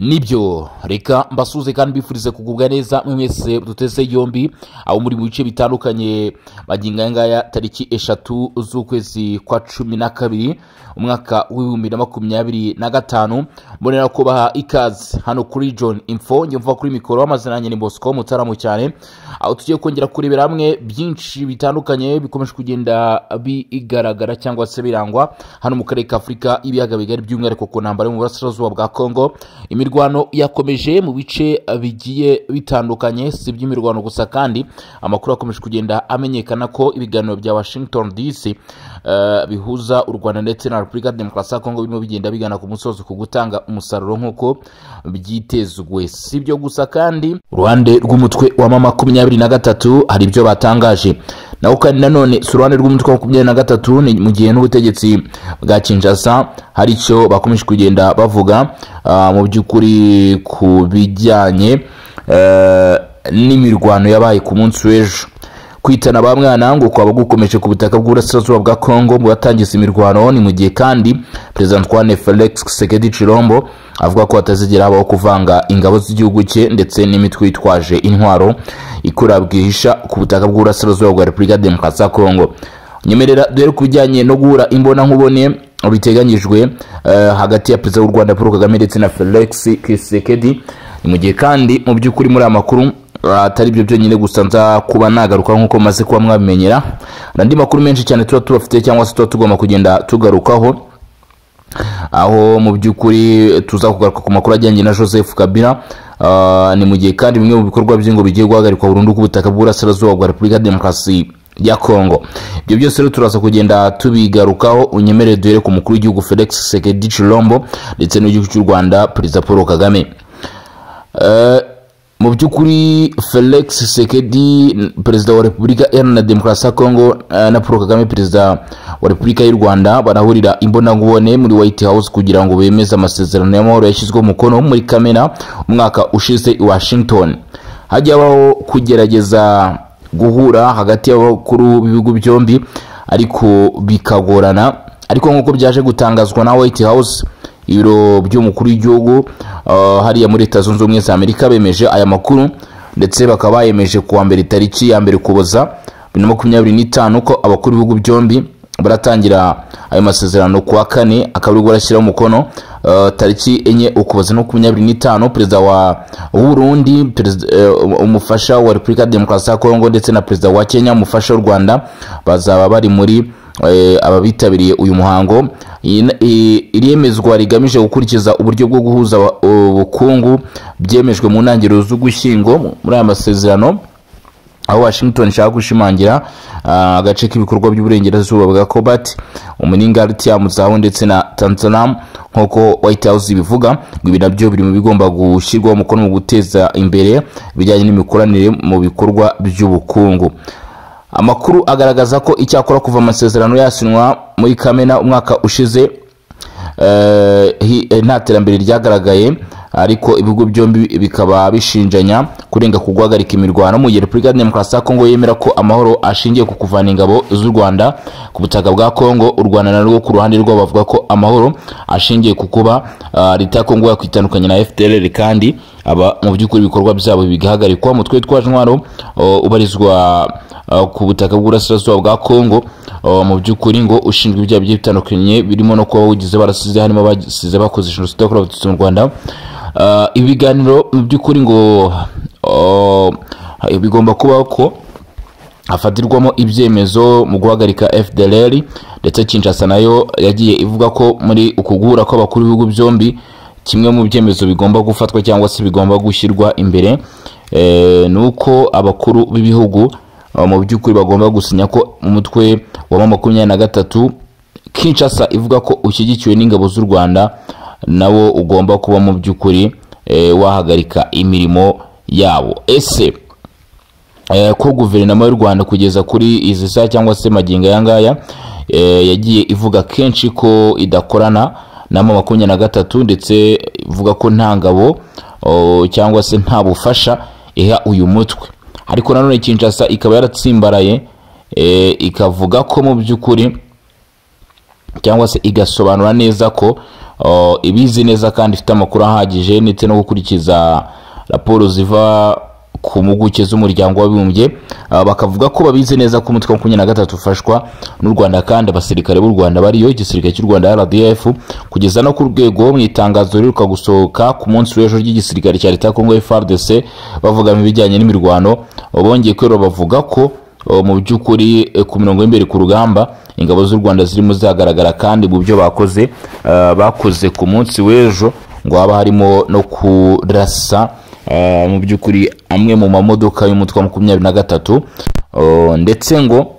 Nibyo, reka mbasuze kandi mbifurize kugubwa neza mwese duteze yombi aho muri mu bice bitandukanye. Magingo aya ngaya, tariki 3 z'ukwezi kwa 12, umwaka w'2025, mbonera kubaha ikaze hano kuri John Info. Njye mva kuri mikoro, amazina yanjye ni Bosco Mutaramu cyane, aho tugiye kongera kurebera hamwe byinshi bitandukanye bikomeje kugenda bigaragara cyangwa se birangwa hano mu karere ka Afurika ibiyaga bigari, by'umwihariko ku ntambara yo mu burasirazuba bwa Kongo. Imirwano yakomeje mu bice bigiye bitandukanye. Si iby'imirwano gusa kandi, amakuru akomeje kugenda amenyekana ko ibiganiro bya Washington DC bihuza u Rwanda ndetse na Repubulika Demokarasi ya Kongo birimo bigenda bigana ku musozo ku gutanga umusaruro nk'uko byitezwe. Si ibyo gusa kandi, uruhande rw'umutwe wa M23 hari ibyo batangaje naho kandi nanone si uruhande rw'umutwe wa 23, ni mu gihe n'ubutegetsi bwa Kinshasa hari icyo bakomeje kugenda bavuga mu by'ukuri ku bijyanye n'imirwano yabaye ku munsi w'ejo. Kwitana ba mwana ngo kwaba gukomeje ku butaka bw'uburasirazuba bwa Kongo mu batangiza imirwano. Ni mu gihe kandi Perezida Antoine Felix Tshisekedi Tshilombo avuga ko hatazigera habaho kuvanga ingabo z'igihugu cye ndetse n'imitwe yitwaje intwaro ikora bwihisha ku butaka bw'uburasirazuba bwa Repubulika Demokarasi ya Kongo. Nyemerera duhere ku bijyanye no guhura imbonankubone biteganyijwe hagati ya Perezida w'u Rwanda Paul Kagame ndetse na Felix Tshisekedi. Ni mu gihe kandi mu by'ukuri muri aya makuru atari ibyo byonyine gusa nza kuba nagaruka, nk'uko maze kuba mwabimenyera, andi makuru menshi cyane tuba tubafite cyangwa se tuba tugomba kugenda tugarukaho, aho mu by'ukuri tuza kugaruka ku makuru ajyanye na Joseph Kabila. Ni mu gihe kandi bimwe mu bikorwa bye ngo bigiye guhagarikwa burundu ku butaka bw'uburasirazuba bwa Repubulika Demokarasi ya Kongo. Ibyo byose rero turaza kugenda tubigarukaho. Unyemerere duhere ku mukuru w'igihugu Felix Tshisekedi Tshilombo ndetse n'igihugu cy'u Rwanda, Perezida Paul Kagame. Mu by'ukuri Felix Tshisekedi, Perezida wa Repubulika Iharanira Demokarasi ya Kongo, na Paul Kagame, Perezida wa Repubulika y'u Rwanda, barahurira imbonankubone muri White House kugira ngo bemeze amasezerano y'amahoro yashyizweho umukono muri Kamena umwaka ushize i Washington. Hajya habaho kugerageza guhura hagati y'abakuru b'ibihugu byombi ariko bikagorana. Ariko nk'uko byaje gutangazwa na White House, ibiro by'umukuru w'igihugu hariya muri Leta Zunze Ubumwe za Amerika, bemeje aya makuru ndetse bakaba bayemeje kuwa mbere, tariki ya 1 Ukuboza 2025, ko abakuru b'ibihugu byombi baratangira ayo masezerano kuwa kane, akaba aribwo barashyiraho umukono tariki 4 Ukuboza 25. Perezida wa Burundi, umufasha wa Repubulika Demokarasi ya Kongo, ndetse na Perezida wa Kenya, umufasha w'u Rwanda, bazaba bari muri aba bitabiriye uyu muhango. Iremezwa rigamije gukurikiza uburyo bwo guhuza ubukungu byemejwe mu ntangiriro z'Ugushyingo muri aya masezerano, aho Washington ishaka gushimangira agace k'ibikorwa by'uburengerazuba bwa cobalt, umuringa, lithium, zahabu ndetse na tantalum, nk'uko White House ibivuga. Ngo ibi nabyo biri mu bigomba gushyirwaho umukono mu guteza imbere ibijyanye n'imikoranire mu bikorwa by'ubukungu. Amakuru agaragaza ko icyakora kuva amasezerano yasinywa muri Kamena umwaka ushize nta terambere ryagaragaye, ariko ibihugu byombi bikaba bishinjanya kurenga ku guhagarika imirwano. Mu gihe Repubulika Demokarasi ya Kongo yemera ko amahoro ashingiye ku kuvana ingabo z'u Rwanda ku butaka bwa Kongo, u Rwanda narwo ku ruhande rwabo bavuga ko amahoro ashingiye ku kuba leta ya Kongo yakwitandukanya na FDLR kandi aba mu by'ukuri ibikorwa byabo bigahagarikwa. Umutwe witwaje intwaro ubarizwa ku butaka bw'uburasirazuba bwa Kongo mu by'ukuri ngo ushinzwe ibyaha bigiye bitandukanye, birimo no kuba bawugize barasize, harimo abasize bakoze jenoside yakorewe Abatutsi mu Rwanda. Ibiganiro mu by'ukuri ngo bigomba kubaho ko hafatirwamo ibyemezo mu guhagarika FDLR. Ndetse Kinshasa nayo yagiye ivuga ko muri uku guhura kw'abakuru b'ibihugu byombi, kimwe mu byemezo bigomba gufatwa cyangwa se bigomba gushyirwa imbere ni uko abakuru b'ibihugu mu by'ukuri bagomba gusinya ko umutwe wa 23 Kinshasa ivuga ko ushyigikiwe n'ingabo z'u Rwanda nawo ugomba kuba mu by'ukuri wahagarika imirimo yawo. Ese ko guverinoma y'u Rwanda kugeza kuri izi saha cyangwa se magingo aya ngaya yagiye ivuga kenshi ko idakorana na M23, ndetse ivuga ko nta ngabo cyangwa se nta bufasha iha uyu mutwe, ariko nanone Kinshasa ikaba yaratsimbaraye ikavuga ko mu by'ukuri cyangwa se igasobanura neza ko ibizi neza kandi ifite amakuru ahagije, ndetse no gukurikiza raporo ziva ku mpuguke z'umuryango w'abibumbye. Bakavuga ko babizi neza ko umutwe wa 23 ufashwa n'u Rwanda, kandi abasirikare b'u Rwanda bariyo, igisirikare cy'u Rwanda RDF, kugeza no ku rwego mu itangazo riheruka gusohoka ku munsi w'ejo ry'igisirikare cya leta ya Congo FARDC, bavuga mu bijyanye n'imirwano. Bongeye kwerura bavuga ko mu by'ukuri ku mirongo y'imbere ku rugamba ingabo z'u Rwanda zirimo zagaragara, kandi mu byo bakoze ku munsi w'ejo ngo haba harimo no kurasa mu by'ukuri amwe mu mamodoka y'umutwe wa 23, ndetse ngo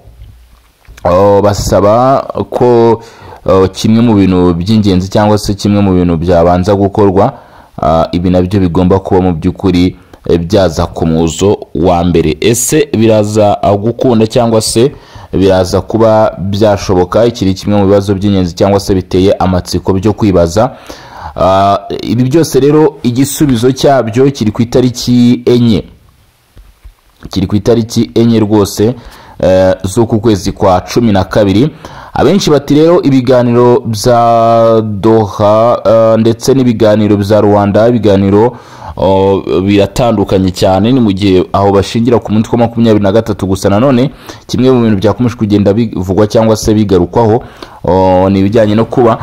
basaba ko kimwe mu bintu by'ingenzi cyangwa se kimwe mu bintu byabanza gukorwa, ibi nabyo bigomba kuba mu by'ukuri byaza ku muzo wa mbere. Ese biraza gukunda cyangwa se biraza kuba byashoboka? Ikiri kimwe mu bibazo by'ingenzi cyangwa se biteye amatsiko byo kwibaza. Ibi byose rero igisubizo cyabyo kiri ku itariki 4, kiri ku itariki 4 rwose z'uku kwezi kwa 12. Abenshi bati rero ibiganiro bya Doha ndetse n'ibiganiro bya Rwanda, ibiganiro biratandukanye cyane. Ni mu gihe aho bashingira ku mutwe wa 23 gusa. Nanone kimwe mu bintu byakomeje kugenda bivugwa cyangwa se bigarukwaho ni ibijyanye no kuba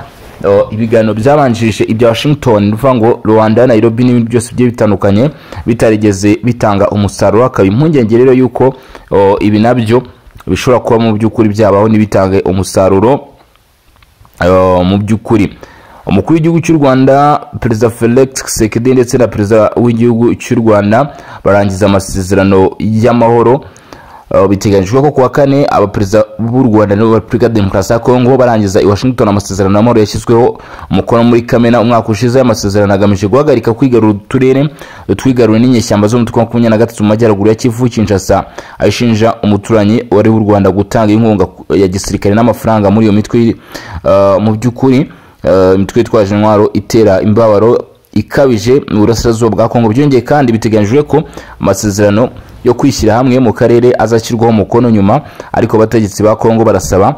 ibiganiro byabanjirije ibya Washington, bivuga ngo Rwanda, Nairobi n'ibindi byose bigiye bitandukanye bitarigeze bitanga umusaruro. Akaba impungenge rero yuko ibi nabyo bishobora kuba mu by'ukuri byabaho ntibitange umusaruro. Mu by'ukuri umukuru w'igihugu cy'u Rwanda Perezida Felix Tshisekedi ndetse na Perezida w'igihugu cy'u Rwanda barangiza amasezerano y'amahoro. Biteganyijwe ko kuwa kane abaperezida b'u Rwanda na Repubulika Demokarasi ya Kongo barangiza i Washington amasezerano y'amahoro yashyizweho umukono muri Kamena umwaka ushize. Amasezerano agamije guhagarika kwigarura uturere twigaruriwe n'inyeshyamba z'umutwe wa 23 mu majyaruguru ya Kivu. Kinshasa ayishinja umuturanyi wari w'u Rwanda gutanga inkunga ya gisirikare n'amafaranga muri iyo mitwe, mu by'ukuri imitwe yitwaje intwaro itera imbabaro ikabije mu burasirazuba bwa Kongo. Byongeye kandi biteganyijwe ko amasezerano yo kwishyira hamwe mu karere azashyirwaho umukono nyuma, ariko abategetsi ba Kongo barasaba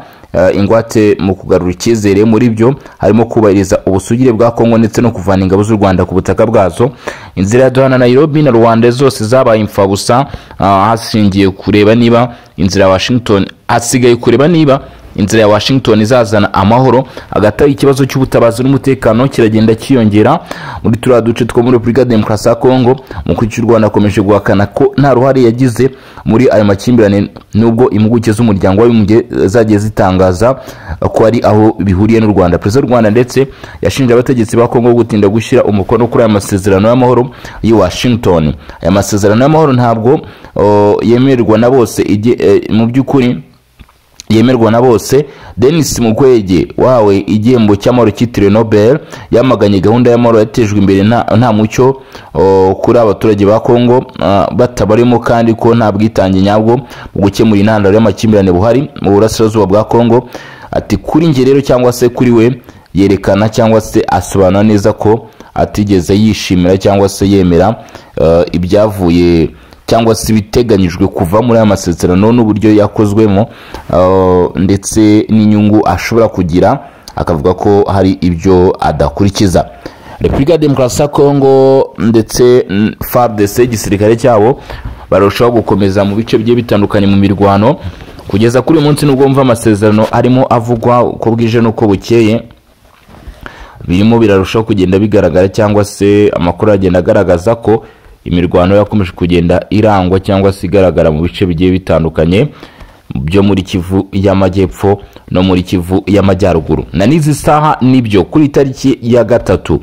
ingwate mu kugarura icyizere. Muri byo harimo kubahiriza ubusugire bwa Kongo ndetse no kuvana ingabo z'u Rwanda ku butaka bwazo. Inzira ya Doha na Nairobi na Rwanda zose zabaye imfabusa, hashingiye kureba niba inzira ya Washington, hasigaye kureba niba inzira ya Washington izazana amahoro. Hagati ikibazo cy'ubutabazi n'umutekano kiragenda cyiyongera muri turiya duce two muri Repubulika Demokarasi ya Kongo. Umukuru w'u Rwanda akomeje guhakana ko nta ruhare yagize muri ayo makimbirane, nubwo impuguke z'umuryango w'abibumbye zagiye zitangaza ko ari aho bihuriye n'u Rwanda. Perezida w'u Rwanda ndetse yashinje abategetsi ba Kongo gutinda gushyira umukono kuri aya masezerano y'amahoro y'i Washington. Aya masezerano y'amahoro ntabwo yemerwa na bose, mu by'ukuri yemerwa na bose. Denis Mukwege wawe igihembo cy'amahoro cyitiriwe Nobel yamaganye gahunda y'amahoro yatejwe imbere nta mucyo kuri abaturage ba Kongo batabarimo, kandi ko nta bwitange nyabwo mu gukemura intandaro y'amakimbirane buhari mu burasirazuba bwa Kongo. Ati kuri nge rero cyangwa se kuri we yerekana cyangwa se asobanura neza ko atigeze yishimira cyangwa se yemera ibyavuye cyangwa se ibiteganyijwe kuva muri aya masezerano n'uburyo yakozwemo, ndetse n'inyungu ashobora kugira, akavuga ko hari ibyo adakurikiza. Repubulika Demokarasi ya Kongo ndetse FARDC igisirikare cyabo barushaho gukomeza mu bice bigiye bitandukanye mu mirwano kugeza kuri uyu munsi. Nubwo mva amasezerano arimo avugwa uko bwije n'uko bukeye, birimo birarushaho kugenda bigaragara cyangwa se amakuru agenda agaragaza ko imirwano yakomeje kugenda irangwa cyangwa se igaragara mu bice bigiye bitandukanye byo muri Kivu y'Amajyepfo no muri Kivu y'Amajyaruguru. Na n'izi saha nibyo kuri itariki ya 3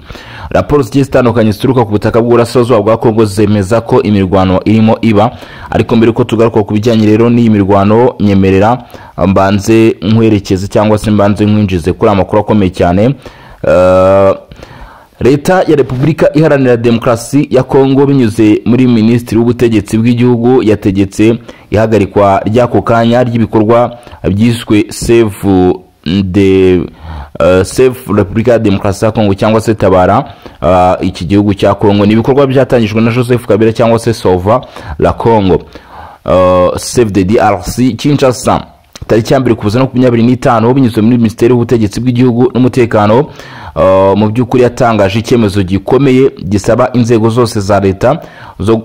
raporo zigiye zitandukanye zituruka ku butaka bw'uburasirazuba bwa Kongo zemeza ko imirwano irimo iba. Ariko mbere ko tugaruka ku bijyanye rero n'iyi mirwano, nyemerera mbanze nkwerekeze cyangwa se mbanze nkwinjize kuri amakuru akomeye cyane. Leta ya Repubulika Iharanira Demokarasi ya Kongo binyuze muri Minisitiri w'Ubutegetsi bw'Igihugu yategetse ihagarikwa ry'ako kanya ry'ibikorwa byiswe Save Repubulika Demokarasi ya Kongo cyangwa se Tabara iki gihugu cya Kongo. Ni ibikorwa byatangijwe na Joseph Kabila cyangwa se Sauve la Congo, Save the DRC. Kinshasa tariki ya 1 Ukuboza 2025 binyuze muri Minisiteri y'Ubutegetsi bw'Igihugu n'Umutekano, mu by'ukuri yatangaje icyemezo gikomeye gisaba inzego zose za leta zo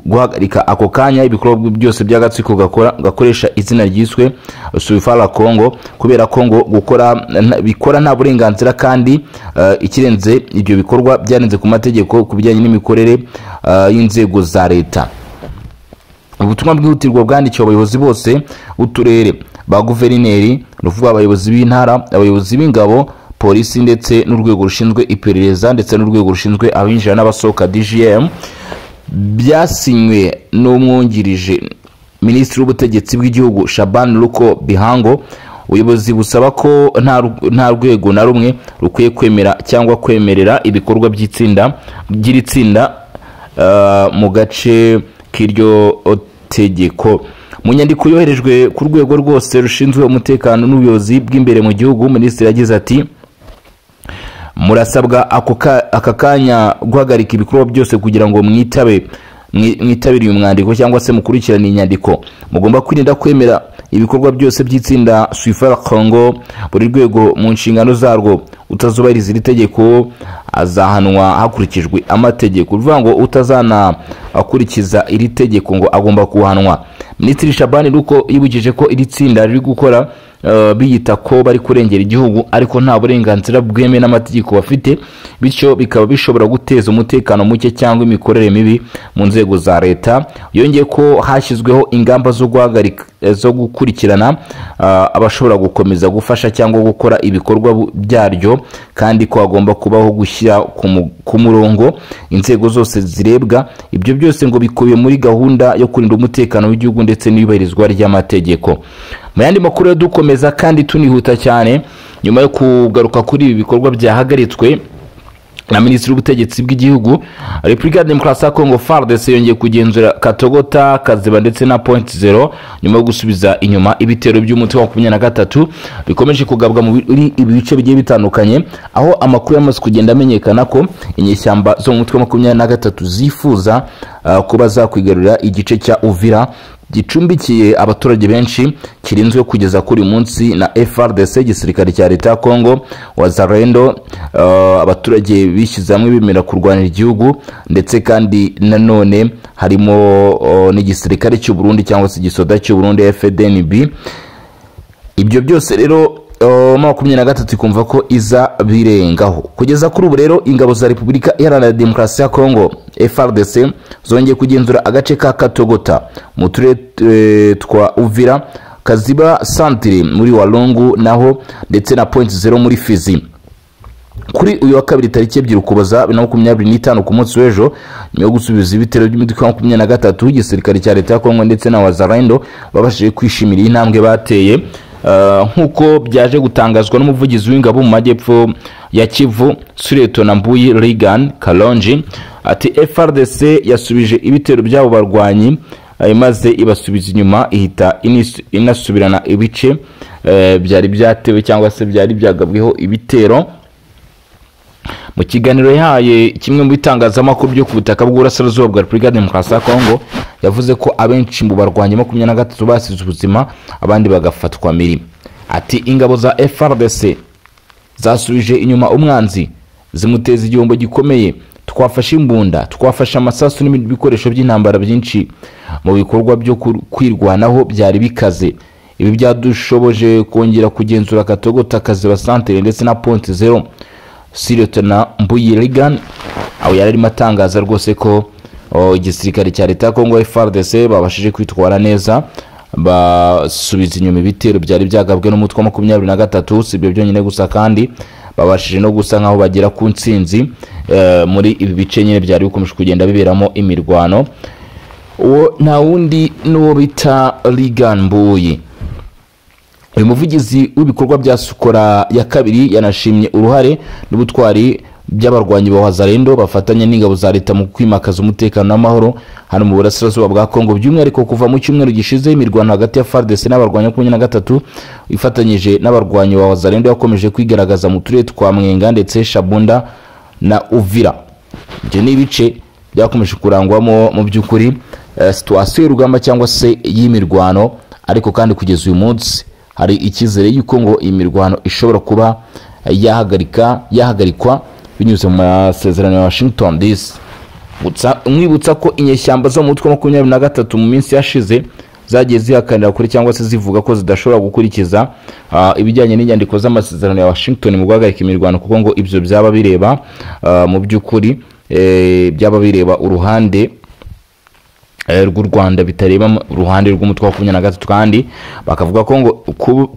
guhagarika ako kanya ibikorwa byose by'agatsiko gakoresha izina ryiswe Sufala Congo, kubera ko ngo gukora bikora nta burenganzira kandi ikirenze ibyo bikorwa byarenze ku mategeko ku bijyanye n'imikorere y'inzego za leta. Ubutumwa bwihutirwa bwandikiwe abayobozi bose b'uturere, ba guverineri, nuvuga abayobozi b'intara, abayobozi b'ingabo, polisi ndetse n'urwego rushinzwe iperereza ndetse n'urwego rushinzwe abinjira n'abasohoka DGM, byasinywe n'umwungirije Minisitiri w'Ubutegetsi bw'Igihugu Shaban Ruko Bihango. Ubuyobozi busaba ko nta rwego na rumwe rukwiye kwemera cyangwa kwemerera ibikorwa by'itsinda by'iri tsinda mu gace k'iryo tegeko. Mu nyandiko yoherejwe ku rwego rwose rushinzwe umutekano n'ubuyobozi bw'imbere mu gihugu, minisitiri yagize ati: murasabwa aka kanya guhagarika ibikorwa byose kugira ngo mwitabire uyu mwandiko cyangwa se mukurikirane inyandiko. Mugomba kwirinda kwemera ibikorwa byose by'itsinda Swifa Congo. Buri rwego mu nshingano zarwo utazubahiriza iri tegeko azahanwa hakurikijwe amategeko. Uvuga ngo utazana akurikiza iri tegeko ngo agomba kuhanwa. Minisitiri Shabani Ruko yibukije ko iri tsinda riri gukora biyita ko bari kurengera igihugu, ariko nta burenganzira bwemewe n'amategeko bafite, bityo bikaba bishobora guteza umutekano muke cyangwa imikorere mibi mu nzego za leta. Yongeye ko hashyizweho ingamba zo guhagarika, zo gukurikirana abashobora gukomeza gufasha cyangwa gukora ibikorwa byaryo, kandi ko hagomba kubaho gushyira ku murongo inzego zose zirebwa. Ibyo byose ngo bikubiye muri gahunda yo kurinda umutekano w'igihugu ndetse n'iyubahirizwa ry'amategeko. Mu yandi makuru dukomeza kandi tunihuta cyane, nyuma yo kugaruka kuri ibi bikorwa byahagaritswe na Minisitiri w'Ubutegetsi bw'Igihugu, Repubulika ya Demokarasi ya Congo FARDC yongeye kugenzura Katogota, Kaziba ndetse na Point Zero nyuma yo gusubiza inyuma ibitero by'umutwe wa 23 bikomeje kugabwa muri ibi bice bigiye bitandukanye, aho amakuru yamaze kugenda amenyekana ko inyeshyamba zo mu mutwe wa 23 zifuza kuba zakwigarurira igice cya Uvira gicumbikiye abaturage benshi, kirinzwe kugeza kuri munsi na FARDC, igisirikare cya leta ya Congo, Wazalendo, abaturage bishyize hamwe bemera kurwanira igihugu, ndetse kandi nanone harimo n'igisirikare cy'u Burundi cyangwa se igisoda cy'u Burundi FDNB. Ibyo byose rero 23 ikumva ko iza birengaho. Kugeza kuri ubu rero ingabo za Repubulika Iharanira Demokarasi ya Congo FARDC zongeye kugenzura agace ka Katogota mu turere twa Uvira, Kaziba Centre muri Walungu naho ndetse na Point Zero muri Fizi. Kuri uyu wa kabiri tariki 2 Ukuboza 2025 ku munsi w'ejo, nyuma yo gusubiza ibitero by'imitwe ya 23 igisirikare cya leta ya Congo ndetse na Wazalendo babashije kwishimira intambwe bateye, nkuko byaje gutangazwa n'umuvugizi w'ingabo mu majyepfo ya Kivu, Suretona Mbuyi Regan Kalonji, ati FARDC yasubije ibitero by'abo barwanyi maze ibasubiza inyuma, ihita inasubirana ibice byari byatewe cyangwa se byari byagabweho ibitero. Mu kiganiro yahaye kimwe mu bitangazamakuru byo ku butaka bw'Uburasirazuba bwa Repubulika ya Demokarasi ya Congo, yavuze ko abenshi mu barwanyi 23 basize ubuzima, abandi bagafatwa mirimo. Ati ingabo za FARDC zasubije inyuma umwanzi, zimuteza igihombo gikomeye, twafashe imbunda, twafashe amasasu n'ibindi bikoresho by'intambara byinshi mu bikorwa byo kwirwanaho byari bikaze. Ibi byadushoboje kongera kugenzura Katogota, Kaziba Centre ndetse na Point Zero. Sirotona Mbuyi Regan aho yari arimo atangaza rwose ko igisirikare cya leta ya Congo FARDC babashije kwitwara neza, basubiza inyuma ibitero byari byagabwe n'umutwe wa 23. Si ibyo byonyine gusa kandi babashije no gusa nkaho bagera ku ntsinzi muri ibi bice nyine byari bikomeje kugenda biberamo imirwano. Uwo nta wundi n'uwo bita Regan Mbuyi. Uyu muvugizi w'ibikorwa bya Sukora ya kabiri yanashimye uruhare n'ubutwari by'abarwanyi ba Wazalendo bafatanya n'ingabo za leta mu kwimakaza umutekano n'amahoro hano mu burasirazuba bwa Congo, by'umwihariko kuva mu cyumweru gishize imirwano hagati ya FARDC n'abarwanyi 23 ifatanyije n'abarwanyi ba Wazalendo yakomeje kwigaragaza mu turere twa Mwenga ndetse Shabunda na Uvira. Ibyo ni ibice byakomeje kurangwamo mu by'ukuri situation y'urugamba cyangwa se y'imirwano, Ariko kandi kugeza uyu munsi hari icyizere yuko ngo iyi mirwano ishobora kuba yahagarikwa binyuze mu masezerano ya Washington DC. Mwibutsa ko inyeshyamba zo mu mutwe wa 23 mu minsi yashize zagiye zihakanira kuri cyangwa se zivuga ko zidashobora gukurikiza ibijyanye n'inyandiko z'amasezerano ya Washington mu guhagarika imirwano, kuko ngo ibyo byaba bireba mu by'ukuri byaba bireba uruhande rw'u Rwanda, bitareba uruhande rw'umutwe wa 23. Kandi bakavuga ko ngo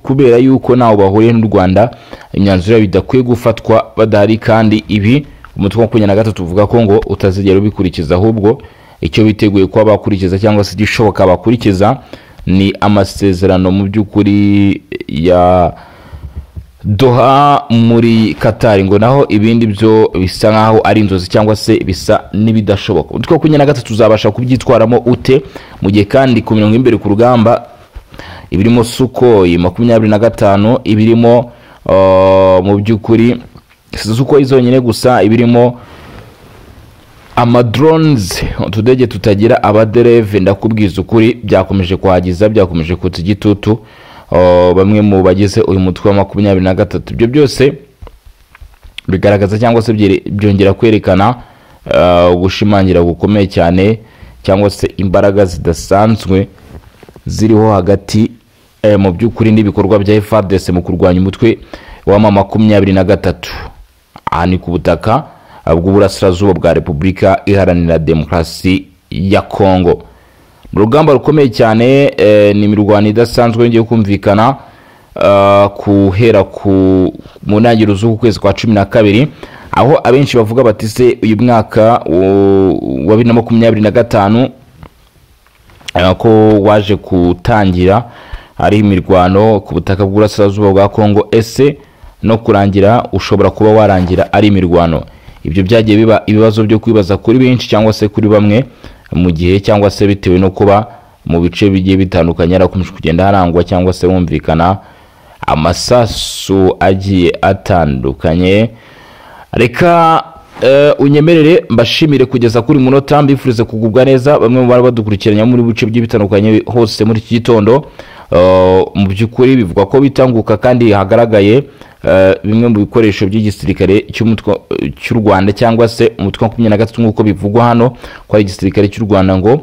kubera yuko naho bahuriye n'u Rwanda imyanzuro bidakwiye gufatwa badahari, kandi ibi umutwe wa 23 uvuga ko ngo utazigera ubikurikiza, ahubwo icyo biteguye kuba bakurikiza cyangwa se igishoboka bakurikiza ni amasezerano mu by'ukuri ya Doha muri Qatar, ngo naho ibindi byo bisa nkaho ari inzozi cyangwa se bisa n'ibidashoboka. Umutwe wa 23 uzabasha kubyitwaramo ute mu gihe kandi ku mirongo imbere ku rugamba ibirimo Sukhoi 25, ibirimo mu by'ukuri Sukhoi zonyine gusa, ibirimo amadrones, utudege tutagira abadereve, ndakubwiza ukuri byakomeje kuhagiza, byakomeje kutsa igitutu bamwe mu bagize uyu mutwe wa 23. Ibyo byose bigaragaza cyangwa se byongera kwerekana gushimangira gukomeye cyane cyangwa se imbaraga zidasanzwe ziriho hagati mu by'ukuri n'ibikorwa bya FARDC mu kurwanya umutwe wa 23. Aha ni ku butaka bw'uburasirazuba bwa Repubulika Iharanira Demokarasi ya Kongo. Mu rugamba rukomeye cyane, ni imirwano idasanzwe yongeye kumvikana kuhera mu ntangiriro z'uku kwezi kwa 12, aho abenshi bavuga bati se uyu mwaka wa 2025 ko waje gutangira ari imirwano ku butaka bw'uburasirazuba bwa Kongo, ese no kurangira ushobora kuba warangira ari imirwano? Ibyo byagiye biba ibibazo byo kwibaza kuri benshi cyangwa se kuri bamwe mu gihe cyangwa se bitewe no kuba mu bice bigiye bitandukanye harakomeje kugenda harangwa cyangwa se humvikana amasasu agiye atandukanye. Reka unyemerere mbashimire kugeza kuri munota, mbifurize kugubwa neza bamwe mu bari badukurikiranye muri bice bigiye bitandukanye hose muri iki gitondo. Mu by'ukuri bivugwa ko bitanguka kandi hagaragaye bimwe mu bikoresho by'igisirikare cy'u Rwanda cyangwa se umutwe wa 23 nk'uko bivugwa hano ko ari igisirikare cy'u Rwanda, ngo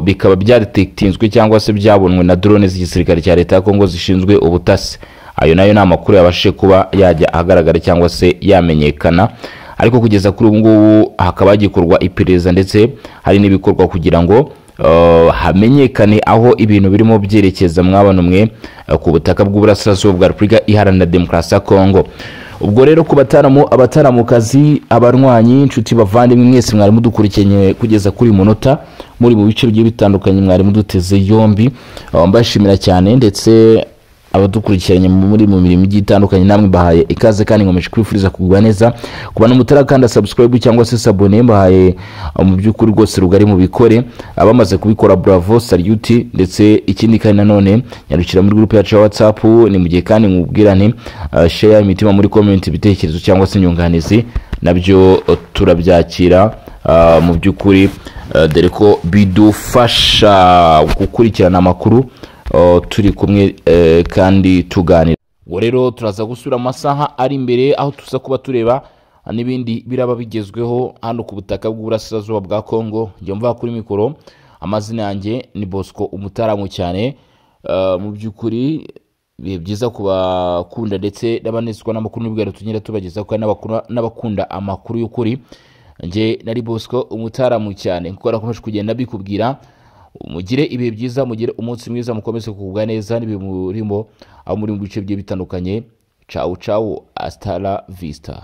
bikaba byadetektinzwe cyangwa se byabonwe na drone z'igisirikare cya leta ya Kongo zishinzwe ubutasi. Ayo nayo ni amakuru yabashije kuba yajya ahagaragara cyangwa se yamenyekana, ariko kugeza kuri ubu ngubu hakaba hagikorwa iperereza ndetse hari n'ibikorwa kugira ngo hamenyekane aho ibintu birimo byerekeza mwabano mwe ku butaka bw'uburasirazuba bwa Repubulika Iharanira Demokarasi ya Kongo. Ubwo rero ku bataramu, abataramukazi, abarwanyi, inshuti, bavandimwe mwese mwari mudukurikiranye kugeza kuri munota muri mu bice bigiye bitandukanye, mwari muduteze yombi, mbashimira cyane, ndetse abadukurikiranye muri mu mirimo igiye itandukanye namwe bahaye ikaze kandi nkomeje kwifuriza kugubwa neza. Ku bantu mutarakanda subscribe cyangwa se s'abonner, mbahaye mu by'ukuri rwose rugari mu bikore, abamaze kubikora bravo, salute. Ndetse ikindi kandi nanone nyarukira muri groupe yacu ya WhatsApp, ni mu gihe kandi nkubwira nti share imitima muri comment, ibitekerezo cyangwa se inyunganizi nabyo turabyakira mu by'ukuri, dore ko bidufasha gukurikirana amakuru turi kumwe kandi tuganira. Ubwo rero turaza gusubira amasaha ari imbere aho tuza kuba tureba n'ibindi biraba bigezweho hano ku butaka bw'uburasirazuba bwa Kongo. Njye mva kuri mikoro, amazina yanjye ni Bosco umutaramu cyane. Mu by'ukuri ibihe byiza kubakunda ndetse n'abanezezwa n'amakuru n'ubwira tugenda tubagezaho, kandi n'abakunda amakuru y'ukuri. Njye nari Bosco umutaramu cyane, kuko nakomeje kugenda bikubwira. Mugire ibihe byiza, mugire umunsi mwiza, mukomeze kugubwa neza n'ibihe murimo aho muri mu bice bigiye bitandukanye. Ciao ciao, hasta la vista.